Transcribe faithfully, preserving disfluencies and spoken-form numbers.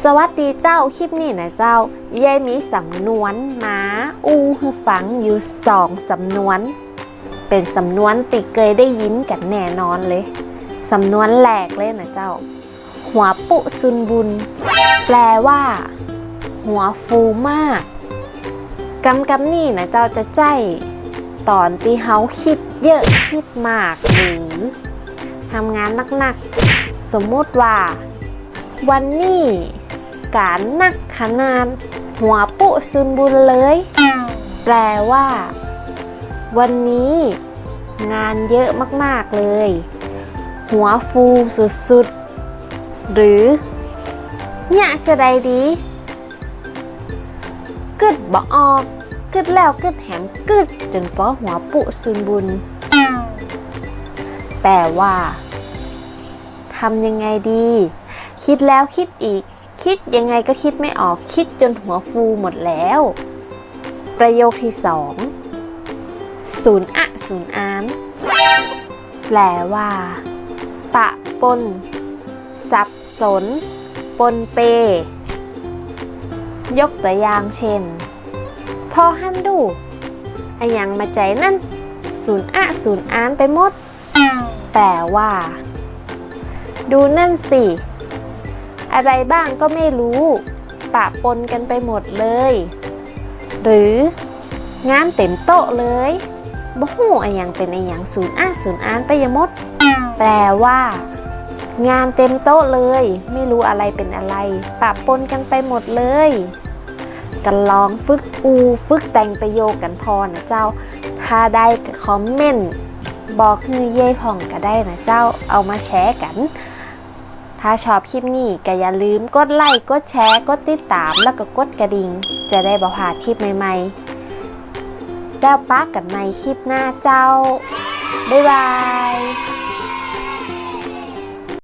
สวัสดีเจ้า คลิปนี้นะเจ้า เย้ยมีสำนวนมาอู้หื้อฟังอยู่สองสำนวน เป๋นสำนวนตี้เกยได้ยินกั๋นแน่นอนเลย สำนวนแรกเลยนะเจ้า หัวปุ๊ซุนบุญ แปลว่า หัวฟูมาก กำกำนี้นะเจ้าจะใจ๊ต๋อนตี้เฮาคิดเยอะคิดมาก หรือทำงานหนักๆ สมมุติว่า วันนี้ก๋านหนักขนาดหัวปุ๊ซุนบุญเลย แปลว่า วันนี้งานเยอะมากๆ เลย หัวฟูสุดๆ หรือ เยียะจาใดดี กึ๊ดบ่ออก กึ๊ดแล้วกึ๊ดแหม กึ๊ดจ๋นปอหัวปุ๊ซุนบุญ แปลว่า ทำยังไงดี คิดแล้วคิดอีก คิดยังไงก็คิดไม่ออก คิดจ๋นหัวฟูหมดแล้ว ประโยคที่สอง สูญอะสูญอาน แปลว่า ปะปน สับสน ปนเป ยกตัวอย่างเช่น ผ่อหั้นดู อะหยังมาใจ๋นั่น สูญอะสูญอานไปหมด แปลว่า ดูนั่นสิ อะไรบ้างก็ไม่รู้ ปะปนกันไปหมดเลย หรือ งานเต็มโต๊ะเลย บ่ฮู้อะหยังเป๋นอะหยัง สูญอะสูญอานไปหมด แปลว่า งานเต็มโต๊ะเลย ไม่รู้อะไรเป็นอะไร ปะปนกันไปหมดเลย ก็ลองฝึกอู้ ฝึกแต่งประโยคกั๋นพ่องนะเจ้า ถ้าได้ก็คอมเมนต์บอกหื้อเย้ยพ่องก็ได้นะเจ้า เอามาแชร์กั๋น ถ้าชอบคลิปนี้ก็อย่าลืมกดไลก์ กดแชร์ กดติดตาม แล้วก็กดกระดิ่ง จะได้บ่พลาดคลิปใหม่ๆ แล้วปะกั๋นใหม่คลิปหน้าเจ้า บ๊ายบาย